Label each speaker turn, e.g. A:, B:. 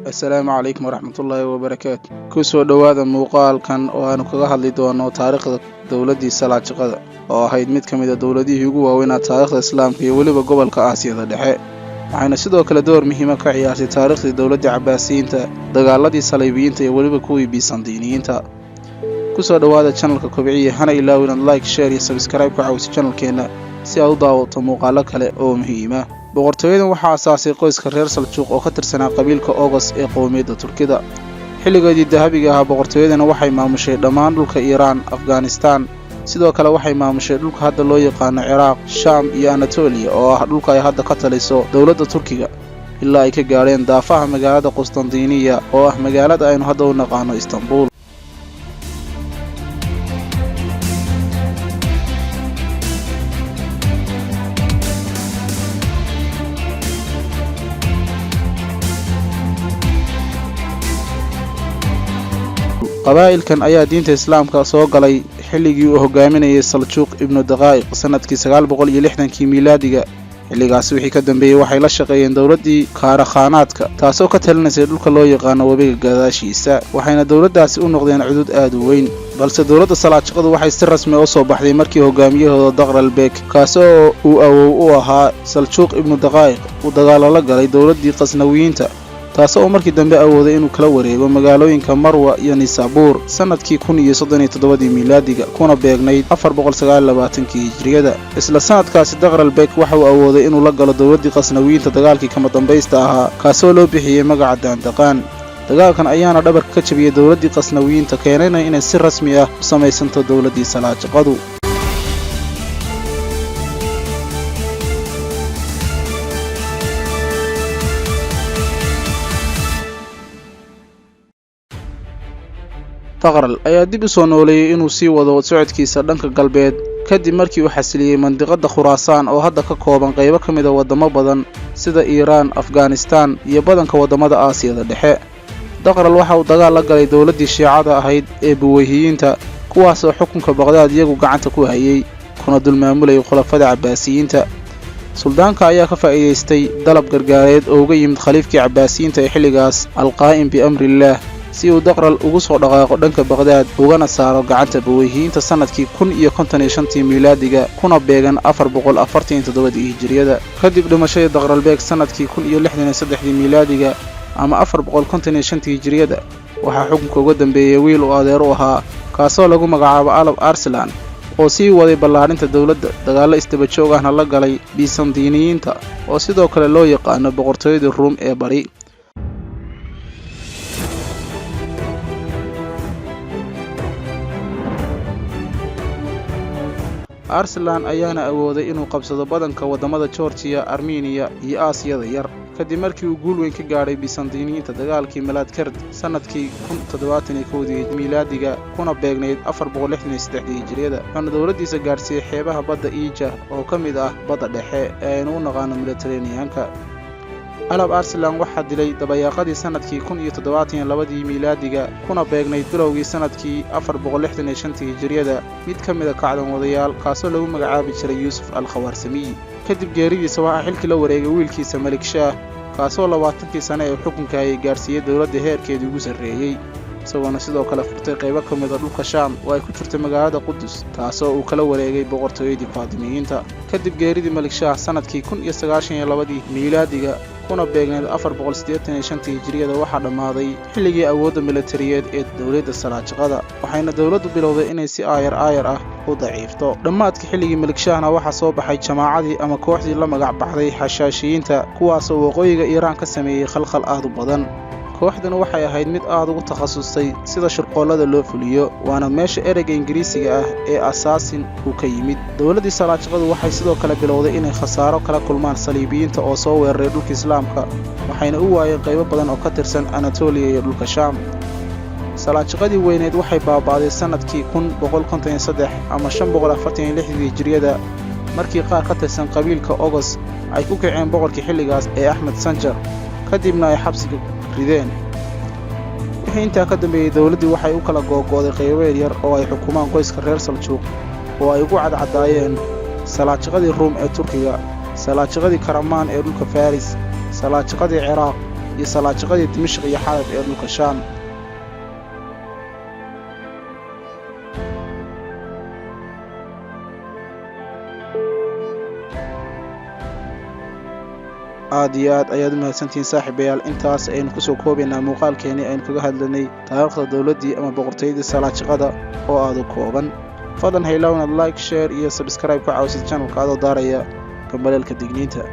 A: Assalaamu calaykum waraxmatullaahi wabarakaatu. Ku soo dhowaada muuqaalkan oo aanu kaga hadli doono taariikhda dowladdii Salaajiqada, oo ahayd mid ka mid a dowladihii ugu waaweynaa taariikhda Islaamka iyo weliba gobolka Aasiyada Dhexe. Waxayna sidoo kale door muhiima ka ciyaartay taariikhdii dowladdii Cabaasiyiinta, dagaaladii Salaybiyiinta iyo weliba kuwii Bisandiiniyiinta. Ku soo dhowaada channelka Kobciya, hana ilaawin inaad like, share iyo subscribe ku caawiso channelkeenna si aad u daawato muuqaalo kale oo muhiima. Boqortooyadan waxaa asaasay qoyska reer Saljuuq oo ka tirsanaa qabiilka Ogos ee qowmiyadda Turkida. Xilligeedii dahabiga ahaa, boqortooyadana waxay maamushay dhammaan dhulka Iiraan, Afghanistaan. Sidoo kale waxay maamushay dhulka hadda loo yaqaano Ciraaq, Shaam iyo Anatoliya, oo ah dhulka ay hadda ka taliso dowladda Turkiga, ilaa ay ka gaadheen daafaha magaalada Qustandiniya, oo ah magaalada aynu hadda u naqaano Istanbul. Qabaa'ilkan ayaa diinta Islaamka soo galay xilligii uu hogaaminayay Saljuuq Ibnu Daqaa'iq sannadkii 960-kii miilaadiga. Xilligaasi wixii ka dambeeyey waxay la shaqeeyeen dowladdii Kaarakhanaadka, taasoo ka talinaysay dhulka loo yaqaano webiga gadaashiisa, waxayna dowladdaasi u noqdeen cudud aad u weyn. Balse dowladda Salaajiqadu waxay si rasmi u soo baxday markii hogaamiyahooda Daqralbek, kaasi oo uu awow u ahaa Saljuuq Ibnu Daqaa'iq, uu dagaalo la galay dowladdii Qasnawiyiinta, taasoo uu markii dambe awooday inuu kala wareego magaalooyinka Marwa iyo Nisabuur sannadkii 1037-dii miilaadiga, kuna beegnayd 429-kii hijriyada. Isla sanadkaasi Daqralbek waxa uu awooday inuu la galo dowladdii Qasnawiyiinta dagaalkii kama dambaysta ahaa, kaasoo loo bixiyey magaca Daandaqaan. Dagaalkan ayaana dhabarka ka jabiyey dowladdii Qasnawiyiinta, keenayna inay si rasmi ah u samaysanto dowladdii Salaajiqadu. Taqral ayaa dib u soo nooleeyey inuu sii wado socodkiisa dhanka galbeed kadib markii uu xasiliyey mandiqadda Khuraasaan, oo hadda ka kooban qaybo ka mida waddamo badan sida Iiraan, Afghanistaan iyo badanka waddamada Aasiyada Dhexe. Daqral waxa uu dagaal la galay dowladdii Shiicada ahayd ee Buweyhiyiinta, kuwaasoo xukunka Baqhdaad iyagu gacanta ku hayay kuna dulmaamulayay khulafada Cabbaasiyiinta. Suldaanka ayaa ka faa'iidaystay dalab gargaareed oo uga yimid khaliifkii Cabbaasiyiinta ee xilligaas, Alqaa'im biamrillaah, si uu Daqral ugu soo dhaqaaqo dhanka Baqhdaad ugana saaro gacanta Buweyhiyiinta sannadkii 1055-tii miilaadiga, kuna beegan 447-dii hijiriyada. Kadib dhimashadii Daqralbeeg sannadkii 1063-dii miilaadiga ama 455-tii hijiriyada, waxaa xukunka uga dambeeyey wiil uu adeer u ahaa, kaasoo lagu magacaabo Alab Arslan, oo sii waday ballaadhinta dowladda, dagaallo isdaba joog ahna la galay Bisandiiniyiinta, oo sidoo kale loo yaqaano boqortooyadii Ruum ee Bari. Arslan ayaana awooday inuu qabsado badanka waddamada Georgiya, Armeniya iyo Aasiyada Yar, kadib markii uu guul weyn ka gaadhay Bisandiiniyiinta dagaalkii Malaadkerd sannadkii 1071-dii miilaadiga, kuna beegnayd 463-dii hijiriyada, wuxuuna dowladdiisa gaadhsiiyey xeebaha badda Iija, oo ka mid ah badda dhexe ee aynu u naqaano Mediteraneanka. Alab Arslan waxaa dilay dabayaaqadii sannadkii 1072-dii miilaadiga, kuna beegnayd bilowgii sannadkii 465-tii hijiriyada, mid ka mid a kacdan wadayaal, kaasoo lagu magacaabi jiray Yuusuf al Khawaarsamiyi. Kadib geeridiisa waxaa xilkii la wareegay wiilkiisa Melik Shaah, kaasoo 20-kii sane ee xukunka hayay gaadhsiiyey dowladda heerkeedii ugu sarreeyey, isagoona sidoo kale furtay qaybo ka mid a dhulka Shaam oo ay ku jirto magaalada Qudus, taasoo uu kala wareegay boqortooyadii Faatimiyiinta. Kadib geeridii Melik Shaah sannadkii 1092-dii miilaadiga, kuna beegneed 485-tii hijiriyada, waxaa dhammaaday xilligii awoodda militariyeed ee dowladda Salaajiqada, waxayna dowladdu bilowday inay si aayar aayar ah u daciifto. Dhammaadka xilligii Melik Shaahna waxaa soo baxay jamaacadii ama kooxdii la magac baxday Xashaashiyiinta, kuwaasoo waqooyiga Iiraan ka sameeyey khalkhal aad u badan. Kooxduna waxay ahayd mid aad ugu takhasustay sida shirqoollada loo fuliyo, waana meesha ereyga Ingiriisiga ah ee assassin uu ka yimid. Dowladdii Salaajiqadu waxay sidoo kale bilowday inay khasaaro kala kulmaan Saliibiyiinta oo soo weeraray dhulka Islaamka, waxayna u waayeen qaybo badan oo ka tirsan Anatoliya iyo dhulka Shaam. Salaajiqadii weyneed waxay baaba'day sannadkii 1153 ama 546-dii hijiriyada, markii qaar ka tirsan qabiilka Ogos ay ku kaceen boqorkii xilligaas ee Axmed Sanjar, kadibna ay xabsiga rideen. Wixii intaa ka dambeeyey, dowladdii waxay u kala googo'day qaybo yaryar oo ay xukumaan qoyska reer Saljuuq, oo ay ugu cadcadaayeen Salaajiqadii Ruum ee Turkiga, Salaajiqadii Karamaan ee dhulka Faris, Salaajiqadii Ciraaq Iyo Salaajiqadii Dimashq iyo Xalab ee dhulka Shaam. Aad iyo aad ayaad u mahadsantihiin, saaxiibayaal. Intaas ayaynu kusoo koobaynaa muuqaalkeenii aynu kaga hadlanay taariikhda dowladdii ama boqortooyadii Salaajiqada oo aadu kooban. Fadlan haylow inaad like, share iyo subscribe ku caawisid channelka adoo daaraya gambaleelka digniinta.